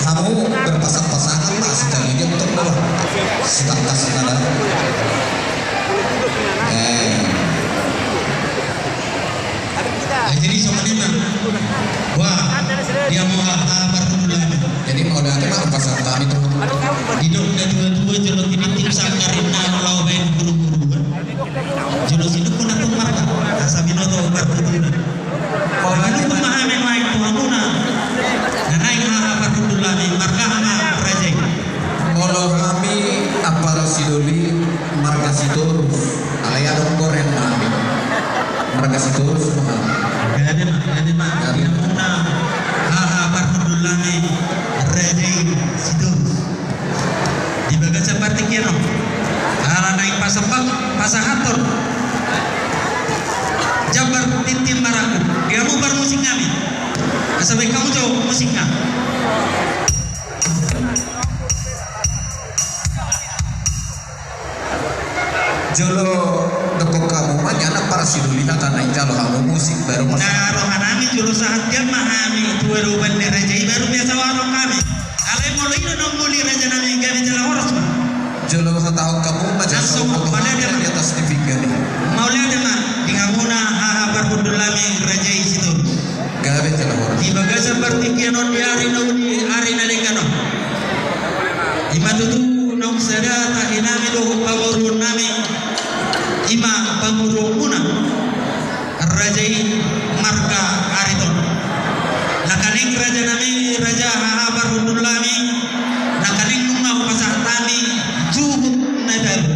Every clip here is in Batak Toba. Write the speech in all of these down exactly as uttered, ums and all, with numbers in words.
Hamu berpasang-pasangan ma, sitangkas dia betul, Bang. Sitangkas nada. Eh. Jadi songon i ma. Wah, dia mau apa, apa dulu lah. Jadi mau ada apa, pasang kami tuh. Didok na tua-tua jolo tinitip sangkar inna, laho baen buru-buru. Jolo sidok pun aku marga. Asa binoto marga. Molo hami ma, hami naeng tu hamuna. Na naeng haha parhundul nami, marga aha ma raja i? Molo hami Ampara Sidoli, marga Sitorus. Alai adong gorengan nami. Marga Sitorus ma hami. Gabe ma, gabe ma. Gabe. Di hamuna haha parhundul nami, raja i Sitorus. Di bagasan partingkian on, ala naeng pasahat, pasahathon jambar tintin marangkup, di hamu parmusik nami. Asa baen hamu jo musikna. Jolo dokkon hamu ma, nian Ampara Sidoli hata na i, jalo hamu musik baru pas. Na roha nami jolo sahat dia ma hami tu adopan ni raja i baru biasa warung kami. Alai molo i do naung muli raja nami, gabe jala horas ma. Jolo hatahon hamu ma jala. Langsung saut mauliate ma di atas di pinggan i. Mauliate ma di hamuna haha parhundul nami raja i Sitorus. Gabe jala horas. Di bagasan partingkian on, di ari na uli, ari na denggan on, i ma tutu naung sada tahi nami dohot pamoruon nami, i ma pamoruon muna. Raja i marga Ariton. Nangkaning raja nami, raja haha parhundul nami, nangkaning nunga hupasahat hami juhut na baru.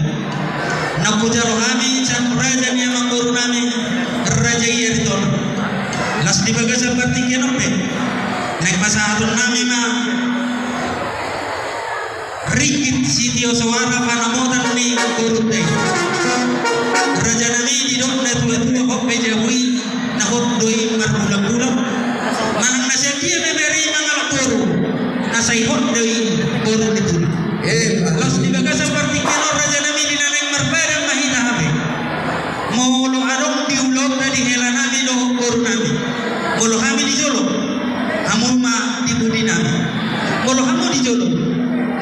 Naung hujalo hami sian raja ni amangboru nami, raja i Ariton. Laos di bagasan partingkian on pe, naeng pasahaton nami ma ringgit sitio soara panamotan ni borunta i. Raja nami, didok na tua-tua, hot be jabu i, na hot do i marbulan-bulan. Manang na sian dia be bere i mangalap boru, na sai hot do i boru ni tulang. Eh, laos di bagasan partingkian on raja nami, di na naeng marpadan ma hita hape. Molo adong di ulaonta di hela nami dohot boru nami, molo hami di jolo, hamu ma di pudi nami. Molo hamu di jolo,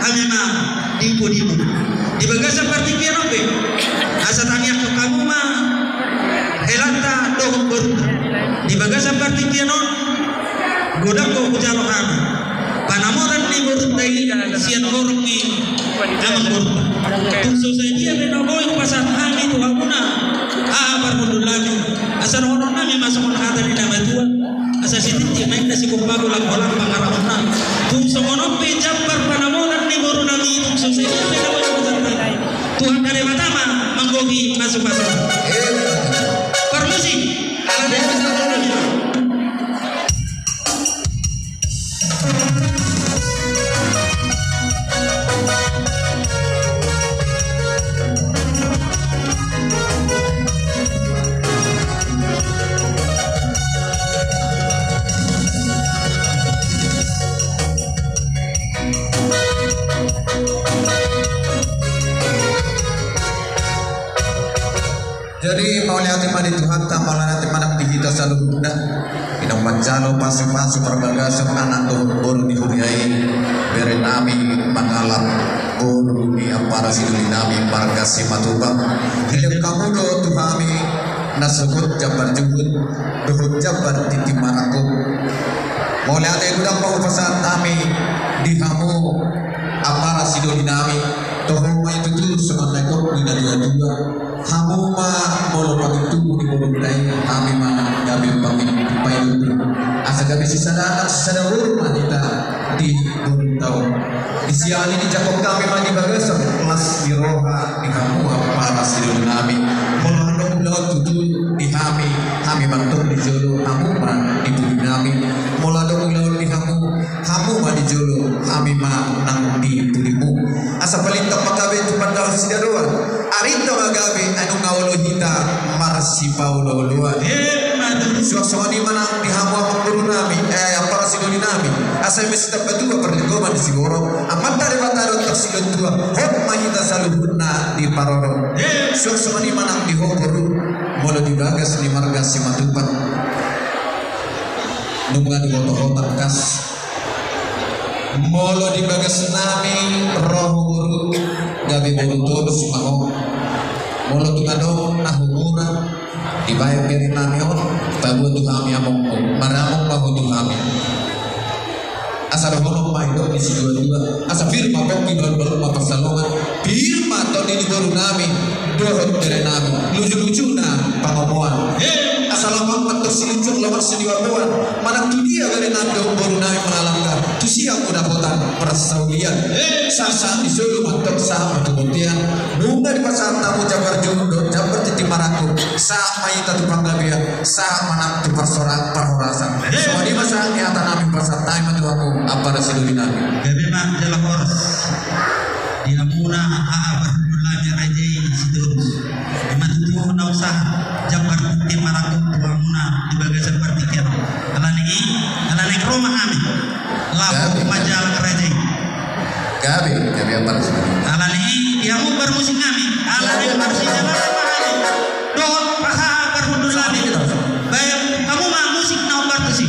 hami ma di pudimu. Di bagasan partingkian on pe, asa tangiangkon hamu ma helanta dohot borunta. Di bagasan partingkian on, godang do hujalo hami panamotan ni borunta i sian horong ni amangborunta. Tung so sadia pe na boi hupasahat hami tu hamuna haha parhundul nami, asa dohonon nami ma songon hata ni na matua: Asa sitintin ma inna sigompa, golang-golang pangarahutna. Tung songon on pe jambar panamotan ni boru nami, tung so sadia pe na boi hupasahat hami, Tuhan Debata ma manggohi pasu-pasu. Parmusik, ala Debata ma. Jadi, mauliate ma di Tuhanta, mauliate ma nang di hita saluhutna. Di na manjalo pasu-pasu parbagason anak dohot boru ni huria i, bere nami mangalap boru ni Ampara Sidoli nami marga Simatupang. Dilehon hamu do tu hami na sogot jambar juhut dohot jambar tintin marangkup. Mauliate godang ma hupasahat hami di hamu Ampara Sidoli nami. Toho ma i tutu songon na nidok ni na tua-tua. Hamu ma molo pangintubu ni borunta i, hami ma gabe pangintubu. Asa gabe sisada anak sisada boru ma hita di borunta on. Di sian i dijangkon hami ma di bagasan las ni roha di hamu Ampara Sidoli nami. Molo adong ulaon tutu di hami, hami ma antong di jolo, hamu ma di pudi nami. Molo adong ulaon di hamu, hamu ma di jolo, hami ma nang di pudimu. Asa palintang ma gabe tu pandalan sidaroan. Arinta ma gabe, ai nunga olo hita marsipaolo-oloan. Emma tutu. Suang songon i ma nang di hamu amangboru nami, eh, Ampara Sidoli nami. Asa eme sitambatua parlinggoman ni siborok, Amanta Debata do antong silehon tua, hot ma hita saluhutna diparorot. Emma. Suang songon i ma nang di ho boru, molo di bagas ni marga Simatupang, nunga diboto ho tangkas. Molo di bagas nami ro boru, gabe boru torus ma ho. Molo tung adong na humurang dibaen bere nami on, paboa tu hami amongmu, maramong ma ho tu hami. Asa dohonon ma i do di siduadua, asa pir ma pongki, balun-balun ma pansalongan, pir ma tondi ni boru nami dohot bere nami, luju-lujuna pangomoan. Asa lomak ma tong siluncur, lomak siduaduan, manang tu dia bere nami dohot boru nami mangalangka, tusi hamu dapotan parsaulian. Sahat-sahat ni solu ma tong sahat ma tu bontean, nunga dipasahat hamu jambar juhut dohot jambar tintin marangkup, sahat ma hita tu panggabean, sahat ma nang tu parsorang parhorasan. Songon i ma sahat ni hata nami, pasahat nami ma tu hamu ampara sidoli nami. Gabe ma jala horas di hamuna haha parhundul nami raja i Sitorus. I ma tutu naung sahat jambar tintin marangkup tu hamuna di bagasan partingkian. Alani i, alani i ro ma hami laho manjalo raja i. Gabe, gabe ampara sidoli. Alani i di hamu parmusik nami, alani i parmusik nami. Dohot haha parhundul nami. Baen hamu ma musik na hombar tusi.